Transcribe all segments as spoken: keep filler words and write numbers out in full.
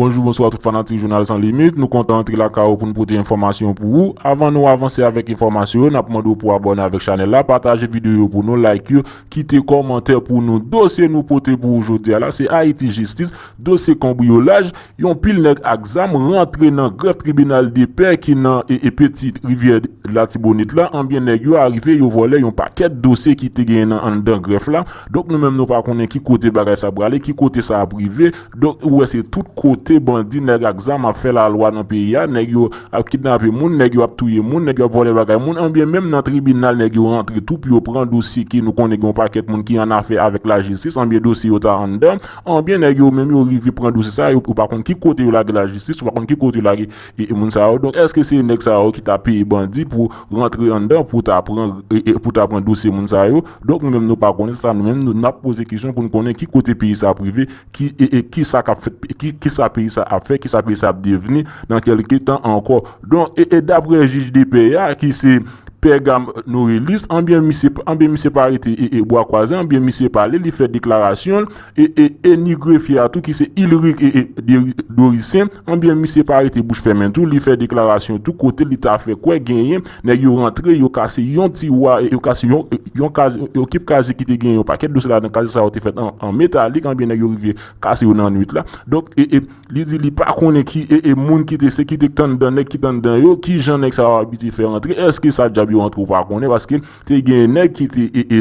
Bonjou, bonswa tout fanatik Jounal San Limit. Nou kontan antre lakay ou pou n pote enfòmasyon pou ou. Avan nou avanse avèk enfòmasyon yo, n ap mande w pou abòne avèk chanèl la, pataje videyo yo pou nou, like yo, kite kòmantè pou nou. Dosye nou pote pou ou jodi a la, se Ayiti Jistis, dosye kanbriyolaj, yon pil nèg ak zam rantre nan grèf tribinal de pè ki nan e, e Petit Rivière Latibonit la. Anbyen nèg yo arive, yo vòlè yon pakèt dosye ki te genyen nan anndan grèf la. Donk nou menm nou pa konnen ki kote bagay sa prale, ki kote sa ap rive. Donk ou wè se tout kote bandi, nèg ak zam ap fè lalwa nan peyi a, nèg yo ap kidnape moun, nèg yo ap touye moun, nèg yo ap vòlè bagay moun, anbyen menm nan tribinal nèg yo rantre tou pou yo pran dosye ki nou konnen gen yon pakèt moun ki an afè avèk lajistis, anbyen dosye yo ta anndan, anbyen nèg yo menm yo rive pran dosye sa, yo, ou pa konn ki kote yo lage lajistis, ou pa konn ki kote yo lage e, e moun sa yo. Donk èske se nèg sa yo ki ta peye bandi pou rantre anndan, pou ta pran, e, e, pou ta pran dosye moun sa yo? Donk nou menm nou pa konnen sa, nou menm nou n ap poze kesyon pou n konnen ki kote peyi sa ap rive, ki, e, e, ki sa k ap fèt, ki, ki sa peyi sa ap fè, ki sa peyi sa ap devni nan kèlke tan ankò. Donk e, e daprè jij de pè a ki se Pè Gam Norelis, anbyen misye, anbyen misye pa rete e, e bwa kwaze, anbyen misye pale, li fè deklarasyon, e, e, e ni grefye a tou ki se Ilrik e, e Deri- Dorisyen, anbyen misye pa rete bouch fèmen tou, li fè deklarasyon tou kote li ta fè kwè genyen nèg yo rantre, yo kase yon tiwa, e yo kase yon, yon kaz, yon kip kaze ki te genyen yon pakèt dosye ladan, kaze sa yo te fèt an, an metalik, anbyen nèg yo rive kase yo nan nwit la. Donk e, e li di li pa konnen ki e, e moun ki te se ki te t anndan, nèg ki t anndan yo, ki jan nèg sa yo abitye fè rantre, èske sa djab yo rantre ou pa konnen, paske te gen nèg ki te e, e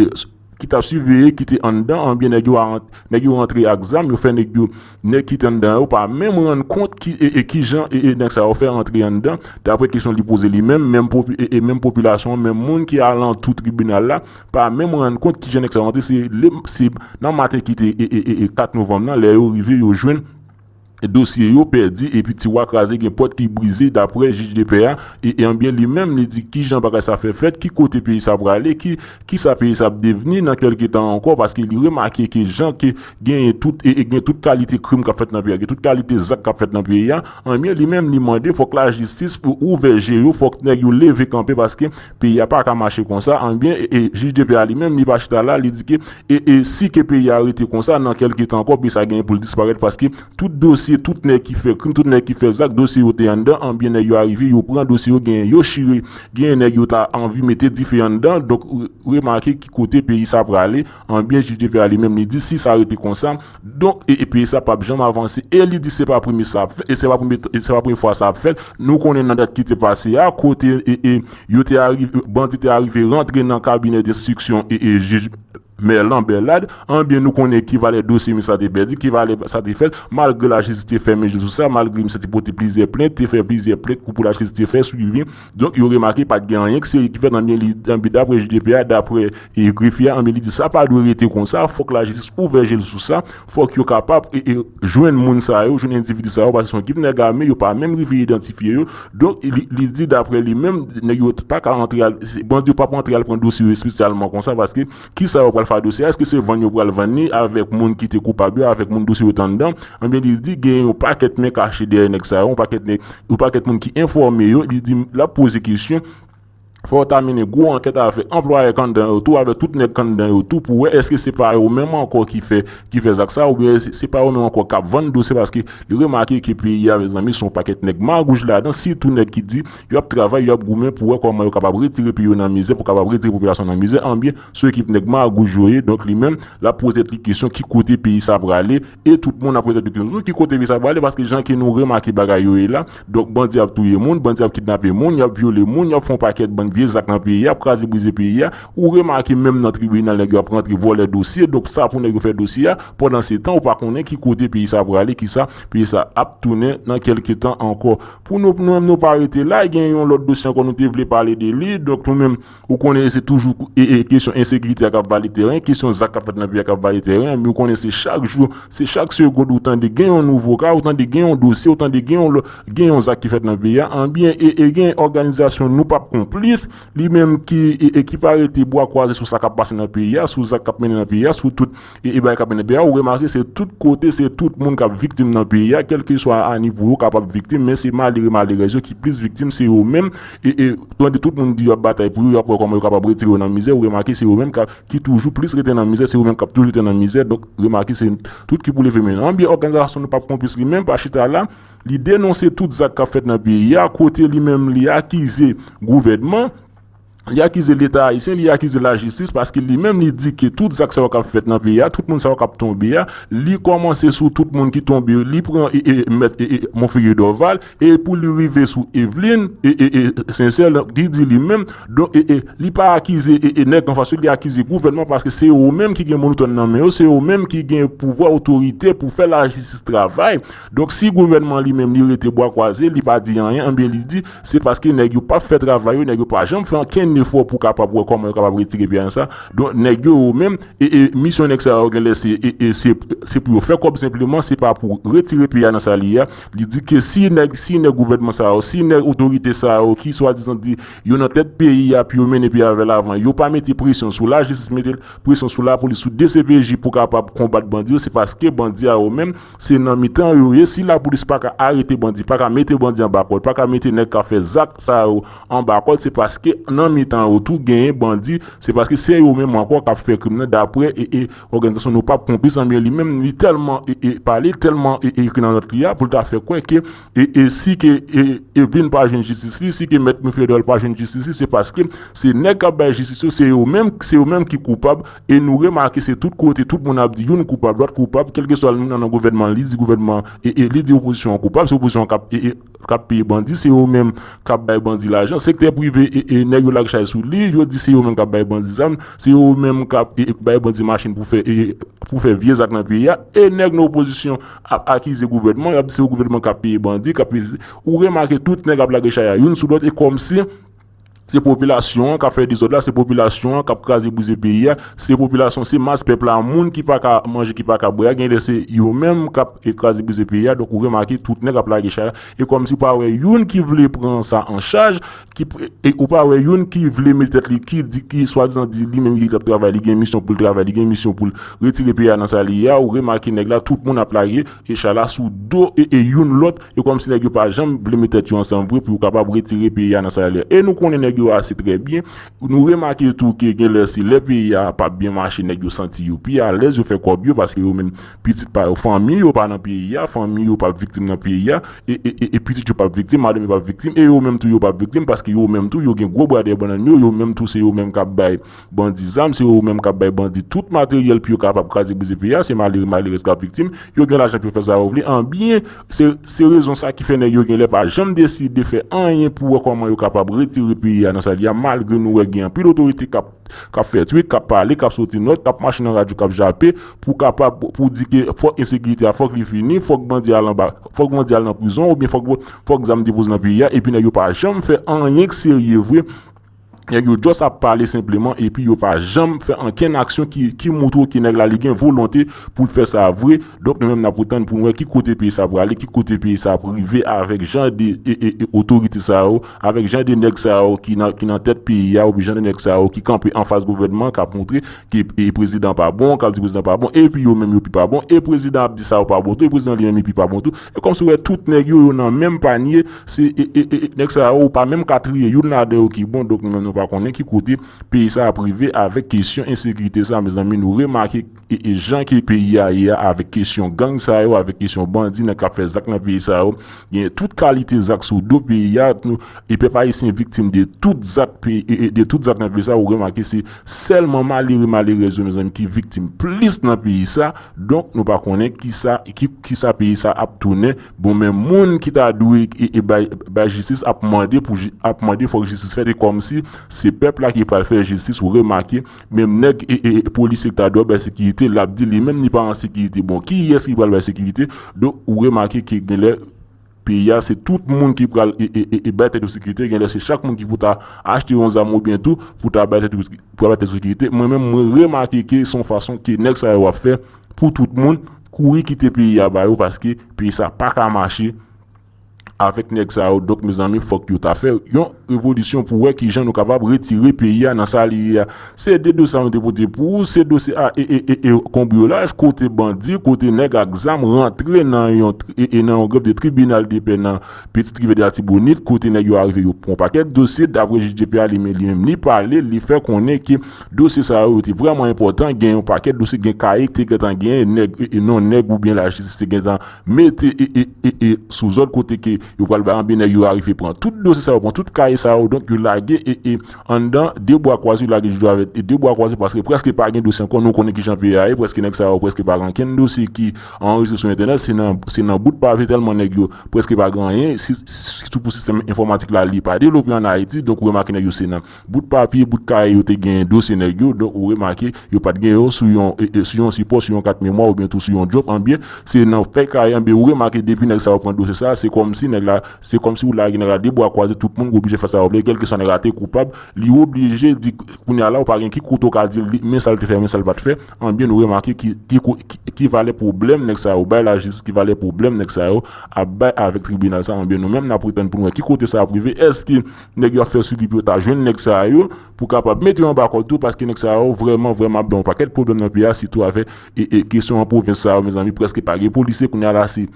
ki t ap siveye, ki te anndan, anbyen nèg yo a rant- nèg yo rantre ak zam, yo fè nèg yo, nèg ki te anndan yo pa menm rann kont ki e, e ki jan e, e nèg sa yo fè rantre anndan, daprè kesyon li poze li menm, menm popi- e, e menm popilasyon, menm moun ki alantou tribinal la pa menm rann kont ki jan nèg sa yo rantre, se le- se nan maten ki te e, e, e, e kat novanm nan, lè yo rive yo jwenn dosye yo pèdi epi tiwa kraze, gen pòt ki brize daprè jij de pè a. E, e anbyen li menm li di ki jan bagay sa fè fèt, ki kote peyi sa prale, ki, ki sa peyi sa ap devni nan kèlke tan ankò, paske li remake ke jan ke genyen tout e, e gen tout kalite krim k ap fèt nan peyi a, gen tout kalite zak k ap fèt nan peyi a. Anbyen li menm li mande fòk lajistis ou- ouvè je yo, fòk nèg yo leve kanpe paske peyi a pa ka mache konsa. Anbyen e, e jij de pè a li menm li pa chita la, li di ke e, e si ke peyi a rete konsa nan kèlke tan ankò, peyi sa genyen pou l disparèt paske tout dosye, tout nèg ki fè krim, tout nèg ki fè zak, dosye yo te anndan, anbyen nèg yo arive, yo pran dosye yo, genyen yo chire, genyen nèg yo ta anvi mete dife anndan. Donk re- remake ki kote peyi sa prale, anbyen jij de pè a li menm li di si sa rete konsa, donk e, e peyi sa p ap janm avanse. E li di se pa premye sa ap fè, e se pa premye, e se pa premye fwa sa ap fèt. Nou konnen nan dat ki te pase a, kote e, e yo te arive, bandi te arive rantre nan kabinè denstriksyon e, e jij Merlan Bèlad, anbyen nou konnen ki valè dosye misye sa te pèdi, ki valè sa te fèt, malgre lajistis te fèmen je l sou sa, malgre misye te pote plizyè plent, te fè plizyè plent pou, pou lajistis te fè swivi. Donk yo remake pa t gen anyen k serye ki fèt, anbyen li, anbyen daprè jij de pè a, daprè e grefye a, anbyen li di sa pa dwe rete konsa, fòk lajistis ouvè je l sou sa, fòk yo kapab e, e jwenn moun sa yo, jwenn endividi sa yo, paske se yon ekip nèg ame, yo pa menm rive idantifye yo. Donk li, li di daprè li menm, nèg yo pa ka antre al, se- bandi yo p ap antre al pran dosye yo espesyalman konsa, paske kisa yo pral fè a dosye a? Èske se vann yo pral vann li avèk moun ki te koupab yo, avèk moun dosye yo t anndan? Anbyen li di gen yon pakèt men kache dèyè nèg sa yo, yon pakèt nèg, yon pakèt moun ki enfòme yo. Li di l ap poze kesyon, fò w ta mennen gwo ankèt avèk anplwaye k anndan yo tou, avèk tout nèg k anndan yo tou, pou wè èske se pa yo menm ankò ki fè, ki fè zak sa, oubyen se, se pa yo menm ankò k ap vann dosye, paske li remake ke peyi a, mezanmi, se yon pakèt nèg magouj ladan, sitou nèg ki di y ap travay, y ap goumen pou wè kòman yo kapab retire peyi yo nan mizè, pou kapab retire popilasyon nan mizè, anbyen se ekip nèg magouj yo ye. Donk li menm l ap poze tèt li kesyon ki kote peyi sa prale, e tout moun ap poze tèt yo kesyon ki kote peyi sa prale, paske jan ke nou remake bagay yo ye la, donk bandi ap touye moun, bandi ap kidnape moun, y ap vyole moun, y ap fè yon pakèt bann vye zak nan peyi a, ap kraze brize peyi a. Ou remake menm nan tribinal nèg yo ap rantre vòlè dosye, donk sa pou nèg yo fè dosye a, pandan se tan ou pa konnen ki kote peyi sa prale, kisa peyi sa ap tounen nan kèlke tan ankò. Pou nou, nou menm nou pa rete la, gen yon lòt dosye ankò nou te vle pale de li. Donk nou menm, ou konnen se toujou e, e, kesyon ensekirite a k ap vale teren, kesyon zak k ap fèt nan peyi a k ap vale teren, men ou konnen se chak jou, se chak segond ou tande gen yon nouvo ka, ou tande gen yon dosye, ou tande gen yon lò- gen yon zak ki fèt nan peyi a, anbyen e, e gen òganizasyon nou p ap konplis, li menm ki e, e ki pa rete bwa kwaze sou sa k ap pase nan peyi a, sou zak k ap mennen nan peyi a, sou tout e, e bagay k ap mennen nan peyi a, ou remake se tout kote, se tout moun k ap viktim nan peyi a, kèlkeswa a nivo yo kapab viktim, men se malere, malerèz yo ki plis viktim, se yo menm, e, e tande tout moun di y ap batay pou yo, y ap wè kòman yo kapab retire yo nan mizè, ou remake se yo menm k ap, ki toujou plis rete nan mizè, se yo menm k ap toujou rete nan mizè, donk remake se tout ki pou leve men. Anbyen, òganizasyon Nou P ap Konplis li menm pa chita la, li denonse tout zak k ap fèt nan peyi a, kote li menm li akize gouvènman, li akize Leta ayisyen, li akize lajistis, paske li menm li di ke tout zak sa yo k ap fèt nan peyi a, tout moun sa yo k ap tonbe a, li kòmanse sou tout moun ki tonbe yo, li pran e, e, mèt e, e, Monferrier Dorval, e pou li rive sou Eveline e, e, e Sincère, li di li menm, donk e, e, li pa akize e, e nèg anfas yo, li akize gouvènman, paske se yo menm ki gen monotòn nan men yo, se yo menm ki gen pouvwa otorite pou fè lajistis travay. Donk si gouvènman li menm li rete bwa kwaze, li pa di anyen, anbyen li di se paske nèg yo p ap fè travay yo, nèg yo pa janm fè ankenn efò pou kapab wè kòman yo kapab retire peyi a nan sa. Donk nèg yo, yo menm, e, e misyon nèg sa yo genlè se, e, e se, se pou yo fè kòb senpleman, se pa pou retire peyi a nan sa li ye a. Li di ke si nèg, si nèg gouvènman sa yo, si nèg otorite sa yo ki swadizan di yo nan tèt peyi a pou yo mennen peyi a vè lavan, yo pa mete presyon sou lajistis, mete presyon sou lapolis, sou D C P J pou kapab konbat bandi yo, se paske bandi a yo menm, se nan mitan yo ye. Si lapolis pa ka arete bandi, pa ka mete bandi anba kòd, pa ka mete nèg k ap fè zak sa yo anba kòd, se paske nan mitan yo tou genyen bandi, se paske se yo menm ankò k ap fè krim nan, daprè e, e òganizasyon Nou P ap Konplis, anbyen li menm, li tèlman e, e pale, li tèlman e, e ekri nan nòt li a, pou l ta fè kwè ke e, e si ke e, Eveline pa jwenn jistis li, si ke mèt Monferrier Dorval pa jwenn jistis li, se paske se nèg k ap bay jistis yo, se yo menm, se yo menm ki koupab, e nou remake se tout kote, tout moun ap di youn koupab, lòt koupab, kèlkeswa moun nan, nan gouvènman, li di gouvènman, e, e li di opozisyon an koupab, se opozisyon an k ap, e, e, k ap peye bandi, se yo menm k ap bay bandi lajan, sektè prive, e, e nèg yo lage chay sou li, yo di se yo menm k ap bay bandi zam, se yo menm k ap e, e bay bandi machin pou fè, e, pou fè vye zak nan peyi a, e nèg nan opozisyon ap akize gouvènman, y ap di se gouvènman k ap peye bandi, k ap peye, ou remake tout nèg ap lage chay a youn sou lòt, e kòmsi se popilasyon an k ap fè dezòd la, se popilasyon an k ap kraze brize peyi a, se popilasyon, se mas pèp la, moun ki pa ka manje, ki pa ka bwè a, genlè se yo menm k ap, e, kraze brize peyi a, donk ou remake tout nèg ap lage chay la, e kòmsi ou pa wè youn ki vle pran sa an chaj, ki, e, ou pa wè youn ki vle met tèt li, ki di, ki swadizan di li menm li t ap travay, li gen misyon pou l travay, li gen misyon pou l retire peyi a nan sa li ye a, ou remake nèg la, tout moun ap lage e chay la sou do e, e youn lòt, e kòmsi nèg yo pa janm vle met tèt yo ansanm vre pou yo kapab retire peyi a nan sa li ye a. E nou konnen nèg yo ase trè byen, nou remake tou ke genlè se lè peyi a p ap byen mache, nèg yo santi yo pi alèz, yo fè kòb yo, paske yo menm pitit pa yo, fanmi yo pa nan peyi a, fanmi yo p ap viktim nan peyi a, e, e, e, e pitit yo p ap viktim, madanm yo p ap viktim, e yo menm tou yo p ap viktim, paske yo menm tou yo gen gwo bwa dèyè bannann yo, yo menm tou se yo menm k ap bay bandi zam, se yo menm k ap bay bandi tout materyèl pou yo kapab kraze brize peyi a, se malere malerèz k ap viktim, yo gen lajan pou yo fè sa yo vle, anbyen, se, se rezon sa ki fè nèg yo genlè pa janm deside fè anyen pou wè kòman yo kapab retire peyi a nan sa li a, malgre nou wè gen anpil otorite k ap k ap fè twit, k ap pale, k ap soti nòt, k ap mache nan radyo, k ap jape, pou kapab, pou di ke fòk ensekirite a, fòk li fini, fòk bandi al anba, fòk bandi al nan prizon, oubyen fòk, fòk zam depoze nan peyi a, epi nèg yo pa janm fè anyen k serye vre. Nèg yo just ap pale senpleman, epi yo pa janm fè ankenn aksyon ki, ki montre ke nèg la li gen volonte pou l fè sa vre. Donk nou menm n ap tann pou n wè ki kote peyi sa prale, ki kote peyi sa ap rive avèk jan de e, e, e, otorite sa yo, avèk jan de nèg sa yo ki nan, ki nan tèt peyi a, oubyen jan de nèg sa yo ki kanpe anfas gouvènman, k ap montre ke e, prezidan pa bon, k ap di prezidan pa bon, epi yo menm yo pi pa bon, e prezidan ap di sa yo pa bon tou, e prezidan li menm li pi pa bon tou. E kòmsi w wè tout nèg yo, yo nan menm panye, se e, e, e, nèg sa yo, ou pa menm ka triye youn ladan yo ki bon, donk nou menm nou pa konnen ki kote peyi sa ap rive avèk kesyon ensekirite sa, mezanmi, nou remake e, e jan ke peyi a ye a, avèk kesyon gang sa yo, avèk kesyon bandi, nèg k ap fè zak nan peyi sa yo, gen tout kalite zak sou do peyi a, nou, e pèp ayisyen viktim de tout zak peyi, e, e de tout zak nan peyi sa, ou remake se sèlman malere, malerèz yo, mezanmi, ki viktim plis nan peyi sa. Donk nou pa konnen kisa, ki, kisa peyi sa ap tounen. Bon, men moun ki ta dwe e, e bay, bay jistis ap mande pou ji-, ap mande fòk jistis fèt, e kòmsi se pèp la ki pral fè jistis, ou remake, menm nèg e, e, e polisye ki ta dwe bay sekirite, l ap di li menm li pa an sekirite. Bon, kiyès ki pral bay sekirite? Donk ou remake ke genlè peyi a se tout moun ki pral e, e, e, e bay tèt yo sekirite, genlè se chak moun ki pou ta achte yon zam oubyen tou pou ta bay tèt yo, pou ta bay tèt yo sekirite. Mwen menm mwen remake ke se yon fason ke nèg sa yo ap fè pou tout moun kouri kite peyi a ba yo, paske peyi sa pa ka mache avèk nèg sa yo. Donk, mezanmi, fòk yo ta fè yon revolisyon pou wè kijan nou kapab retire peyi a nan sa li ye a. Se de dosye sa nou te pote pou ou, se dosye a e, e, e, e konbriyolaj, kote bandi, kote nèg ak zam rantre nan yon, e, e nan yon grèf de tribinal de pè nan Pitit Rivyè de Latibonit, kote nèg yo arive, yo pran pakèt dosye, daprè jij de pè a, li men, li menm, li pale, li fè konnen ke dosye sa yo, yo te vrèman enpòtan, gen yon pakèt dosye, gen kaye ki te gentan genyen, nèg, e, e non nèg oubyen lajistis te gentan mete e, e, e, e, sou zòd kote ke yo pral bay anben nèg yo arive pran tout dosye sa yo, pran tout kaye sa yo, donk yo lage e, e, anndan de bwa kwaze, yo lage jou avèk e de bwa kwaze paske prèske pa gen dosye ankò, nou konnen kijan peyi a ye, prèske nèg sa yo prèske pa gen ankenn dosye ki anrejistre sou entènèt, se nan, se nan bout papye tèlman nèg yo prèske pa gen anyen, si, sitou pou sistèm enfòmatik la, li pa devlope ann Ayiti, donk ou remake nèg yo se nan bout papye, bout kaye yo te gen dosye nèg yo, donk ou remake yo pa t gen yo sou yon, e, e, sou yon sipò, sou yon kat memwa oubyen tou sou yon djòf, anbyen, se nan fèy kaye, anbyen, ou remake depi nèg sa yo pran dosye sa, se kòmsi nèg la, se kòmsi ou lage nèg la de bwa kwaze, tout moun oblije fè sa yo vle, kèlkeswa nèg la te koupab, li oblije di, kounye a la, ou pa gen ki kote ou ka di li, men sa l te fè, men sa l pa t fè, anbyen, nou remake ki, ki, ki, ki valè pwoblèm nèg sa yo bay lajistis, ki valè pwoblèm nèg sa yo ap bay avèk tribinal sa, anbyen, nou menm, n ap ret tann pou nou wè ki kote sa ap rive, èske nèg yo ap fè sou li pou yo ta jwenn nèg sa yo, pou kapab mete yo anba kòd tou, paske nèg sa yo vrèman, vrèman ap bay yon pakèt pwoblèm nan peyi a, sitou avèk e, e, kesyon an pwovens sa yo, mezanmi, prèske pa gen polisye kounye a la, se,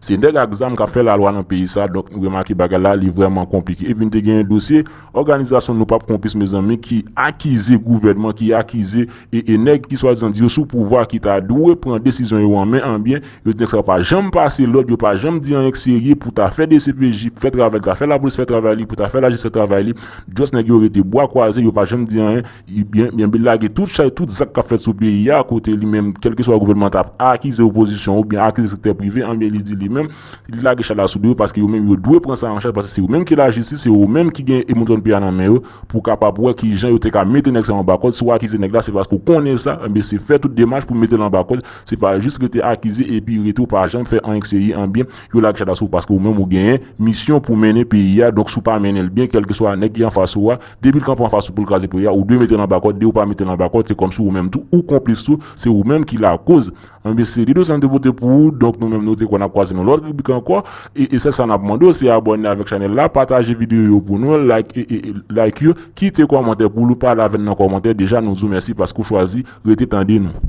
se nèg ak zam k ap fè lalwa nan peyi sa, donk nou remake bagay la, li vrèman konplike. Epi n te gen yon dosye, òganizasyon Nou P ap Konplis, mezanmi, ki akize gouvènman, ki akize e, e nèg ki swadizan di yo sou pouvwa ki ta dwe pran desizyon yo an men, anbyen, yo di nèg sa yo pa janm pase lòd, yo pa janm di anyen k serye pou ta fè D C P J fè travay li, ta fè lapolis fè travay li, pou ta fè lajistis fè travay li. Just nèg yo rete bwa kwaze, yo pa janm di anyen. Ebyen, ebyen, li lage tout chay, tout zak k ap fèt sou peyi a, kote li menm, kèlkeswa gouvènman t ap akize opozisyon oubyen akize sektè prive, anbyen, li di li menm, li lage chay la sou do yo, paske yo menm, yo dwe pran sa an chaj, paske se yo menm ki lajistis, se yo menm ki gen e mouton peyi a nan men yo, pou kapab wè kijan yo te ka mete nèg sa yo anba kòd. Si w akize nèg la, se paske w konnen sa, enben, se fè tout demach pou mete l anba kòd. Se pa jis rete akize epi rete w pa janm fè anyen k serye, anbyen, yo lage chay la sou ou paske ou menm ou genyen misyon pou mennen peyi a. Donk, si w pa mennen l byen, kèlkeswa nèg ki anfas ou a, depi l kanpe anfas ou pou l kraze peyi a, ou dwe mete l anba kòd. Depi w pa mete l anba kòd, se kòmsi ou menm tou, ou konplis tou, se ou menm ki lakoz. Anbyen, se de dosye sa n te pote pou ou. Donk, nou menm, nou te kwè n ap kwaze nan lòt ribrik ankò. E, e sèl sa n ap mande w, se abòne avèk chanèl la, pataje videyo yo pou nou, like, e, e, e, like yo, kite kòmantè pou nou, pale avè n nan kòmantè. Deja, nou di w mèsi paske w chwazi rete tande nou.